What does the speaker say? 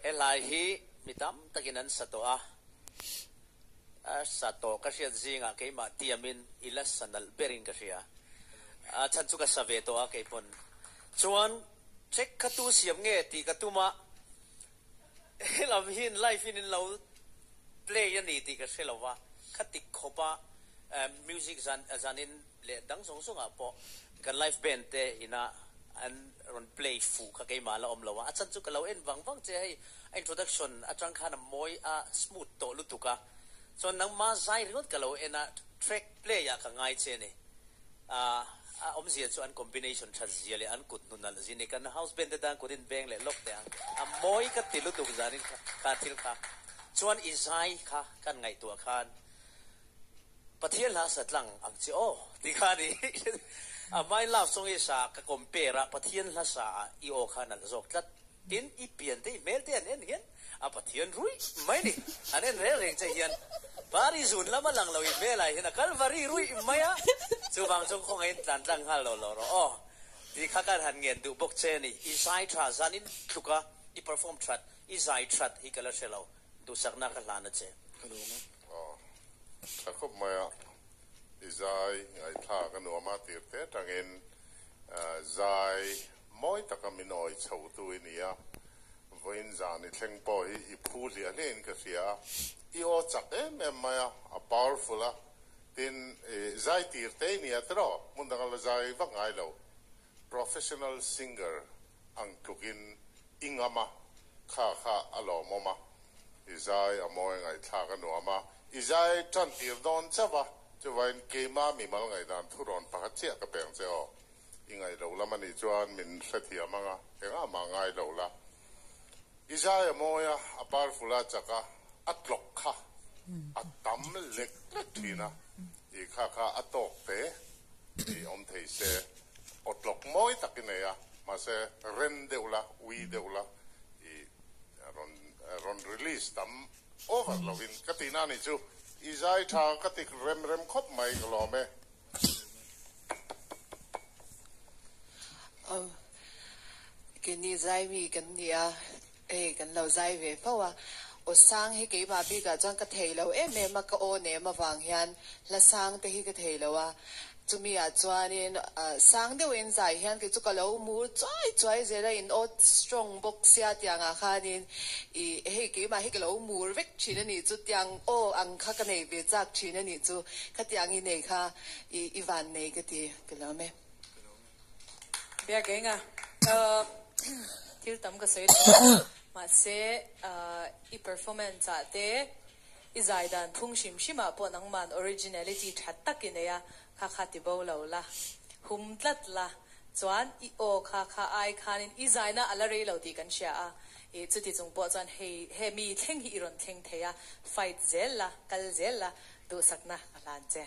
He hlai hi mi tam takin an sa tawh a, a sa tawh ka hriat zingah keimah tiamin i la sa nalh berin ka hria. A chhan chu ka sa ve tawh a keipawn. Chuan check kha tu siam nge tih ka tum a, helam hian live in in lo play a ni tih ka hre lo va, khatik khawpa music zan zanin leh dang zawng zawngah pawh kan live band te ina an rawn play fuh kha keimah la awm lo a, a chhan chu ka lo en vang vang che hei a introduction atang khan a mawi a smooth tawh lutuk a, chuan nangma zai ringawt ka lo en a track play ah ka ngai che a ni a, a awmzia chu an combination that zia leh an kut hnu nalh zia ni kan house band te tan kut in beng leh lawk teh ang a mawi ka ti lutuk zanin kha kha thil kha chuan i zai kha kan ngaihtuah khan Pathian hla sa tlang ang che aw ti kha ni. A my love song hi sa ka compare a, Pathian hla sa ah i aw kha nalh zawk tlat. Tin, i pian te i hmel te an en hian a Pathian ruih mai ni. An en reng reng che hian Pari zun lam a lang lo i hmel ah hian a Kalvari ruih mai a. Chuvang chuan khawngaihin tlan tlang nghal lo lo rawh aw. Ti kha kan han ngen duh bawk che ni. I zai tha zan in tluk a, i perform that, i zai that hi ka la hre lo. Duhsakna ka hlan a che. Ka lawm a. Aw, tha khawp mai a, i zai ngaihthlak a nuam a tir te atangin zai mawi taka min awi chho tu i ni a, vawiin zan i thleng pawh hi i phu hliah hliah in ka hria a, i aw chak em em mai a, a powerful a, tin zai tir te i ni a tiraw, hmun danga la zai vak ngai lo, professional singer ang tlukin i ngam a, kha kha a lawmawm a, i zai a mawi ngaihthlak a nuam a, i zai tan tir dawn chauh a, chuvain keima mimal ngaihdan thurawn pakhat chiah ka peng che aw, i ngaih lo lam a nih chuan min hrethiam ang a, engah mah ngai lo la. I zai a mawi a, a powerful a chak a, a tlawk kha a tam lek lek thin a, i kha kha a tawk te i awm thei se, aw tlawk mawi tak i nei a, mahse ren deuh la, ui deuh la, i rawn rawn release tam over lovin ka tihna a nih chu, i zai tha ka ti rem rem khawp mai ka lawm e. Aw, keini zai mi kan ni a, hei kan lo zai ve fo a, aw sang hi keimah bikah chuan ka thei lo em em a, ka aw nem avang hian hla sang te hi ka thei lo a. Chumi ah chuanin sang deuhin zai hian kei chu ka lo mur chuai chuai zel a, in aw strong bawk sia tiang ah khanin i hei keimah hi ka lo mur vek thin a nih chu, tiang aw ang kha ka nei ve chak thin a nih chu, khatiang i nei kha i i van nei ka ti ka lawm e. Biak eng a, thil tam ka sawi tawh a, mahse i performance ah te I zai dan phung hrim hrim ah pawh nangman originality tha tak i nei a, kha kha ti bo lo la, hum tlat la, chuan i aw kha kha ai khanin i zaina a la rei lo tih kan hria a, i chuti chung pawh chuan hei he mi thleng hi i rawn thleng thei a, fight zel la, kal zel la, duhsakna ka hlan che.